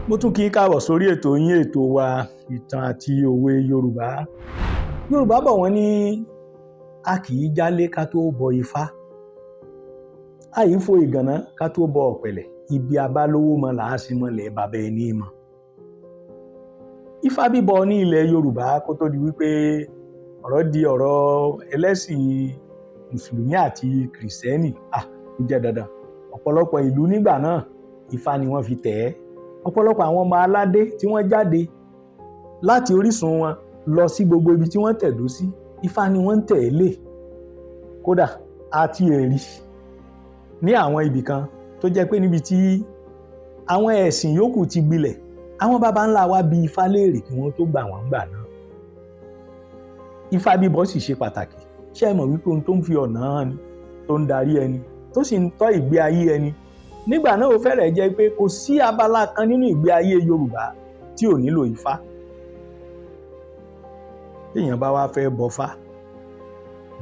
Mo tún kí yín káàbọ̀ sórí ètò yín, ètò wa, ìtàn àti òwe Yorùbá. Yorùbá bọ̀, wọ́n ní a kì í jálé ká tó bọ Ifá, a yìí fo ìgànná ká tó bọ ọ̀pẹ̀lẹ̀. Ibi abálówó mọ là á sì mọlẹ̀ bàbá ẹni mọ̀. Ifá bíbọ ní ilẹ̀ Yorùbá, kó tó di wípé ọ̀rọ̀ di ọ̀rọ̀ ẹlẹ́sìn Mùsùlùmí àti Kìrìsìtẹ́nì, ó jẹ́ dandan. Ọ̀pọ̀lọpọ̀ ìlú nígbà náà, Ifá ni wọ́n fi tẹ̀ ẹ́. Ọ̀pọ̀lọpọ̀ àwọn ọmọ aládé tí wọ́n jáde láti orísun wọn lọ sí gbogbo ibi tí wọ́n tẹ̀dó sí, Ifá ni wọ́n ń tẹ̀lé. Kódà, àti ẹ̀rí ní àwọn ibì kan tó jẹ́ pé níbi tí àwọn ẹ̀sìn yòókù ti gbilẹ̀, àwọn baba ńlá wa bi Ifá léèrè kí wọ́n tó gbà wọ́n gbà náà. Ifá bíbọ sì ṣe pàtàkì. Ṣé ẹ mọ̀ wípé ohun tó ń fi ọ̀nà hàn ni, tó ń darí ẹni, tó sì ń tọ́ ìgbé ayé ẹni nígbà náà? Ó fẹ́rẹ̀ẹ́ jẹ́ pé kò sí abala kan nínú ìgbé ayé Yorùbá tí ò nílò Ifá. Téèyàn bá wá fẹ́ bọfá,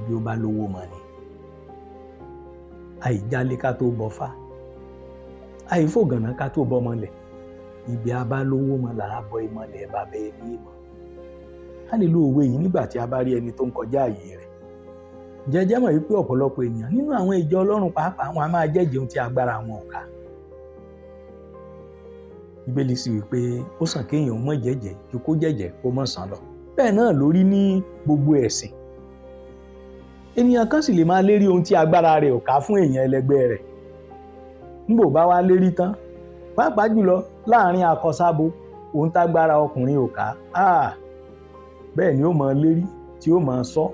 bí ó bá lówó mọ̀ ni. Àìjálé ká tó bọfá, àìfògànná ká tó bọmọlẹ̀. Ibi a bá lówó mọ̀ là á bọ ìmọ̀lẹ̀ bàbá ẹni mọ̀. A lè lo òwe yìí nígbà tí a bá rí ẹni tó ń kọjá àyè rẹ̀. Jẹjẹ mọ̀ wípé ọ̀pọ̀lọpọ̀ ènìyàn nínú àwọn ìjọ Ọlọ́run pàápàá, wọn a máa jẹ́jẹ̀ẹ́ ohun tí agbára wọn ò ká. Bíbélì sì wí pé ó sàn kéèyàn mọ̀ jẹ́jẹ́ ju kó jẹ́jẹ́ kó mọ̀ sàn lọ. Bẹ́ẹ̀ náà lórí ní gbogbo ẹ̀sìn. Ènìyàn kan sì lè máa lérí ohun tí agbára rẹ̀ ò ká fún èèyàn ẹlẹgbẹ́ rẹ̀. Nígbò bá wá lérí tán, pàápàá jùlọ láàrin akọsábo, ohun tágbára ọkùnrin ò ká, bẹ́ẹ̀ ni ó máa lérí tí ó máa sọ.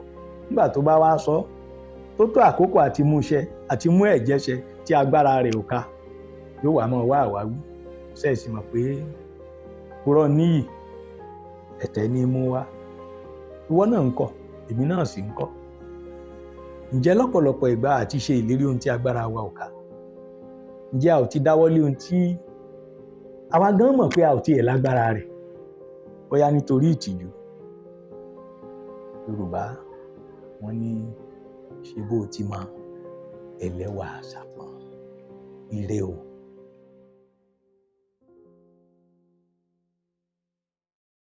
Nígbà tó bá wá sọ tó tó àkókò àti mú iṣẹ́ àti mú ẹ̀jẹ́ ṣẹ tí agbára rẹ̀ ò ká, yóò wá máa wá àwáwí. Ṣe é sì mọ̀ pé purọ́ níyì, ẹ̀tẹ́ ní í mú wá? Ìwọ náà ń kọ́, èmi náà sì ń kọ́. Ǹjẹ́ lọ́pọ̀lọpọ̀ ìgbà àti ṣe ìlérí ohun tí agbára wa ò ká, ǹjẹ́ a ò ti dáwọ́lé ohun tí àwa gan mọ̀ pé a ò tiẹ̀ lágbára rẹ̀, bóyá nítorí ìtìjú? Yorùbá, wọ́n ní ṣe bó o ti mọ ẹlẹ́wà àṣàpọ̀n. Ire o.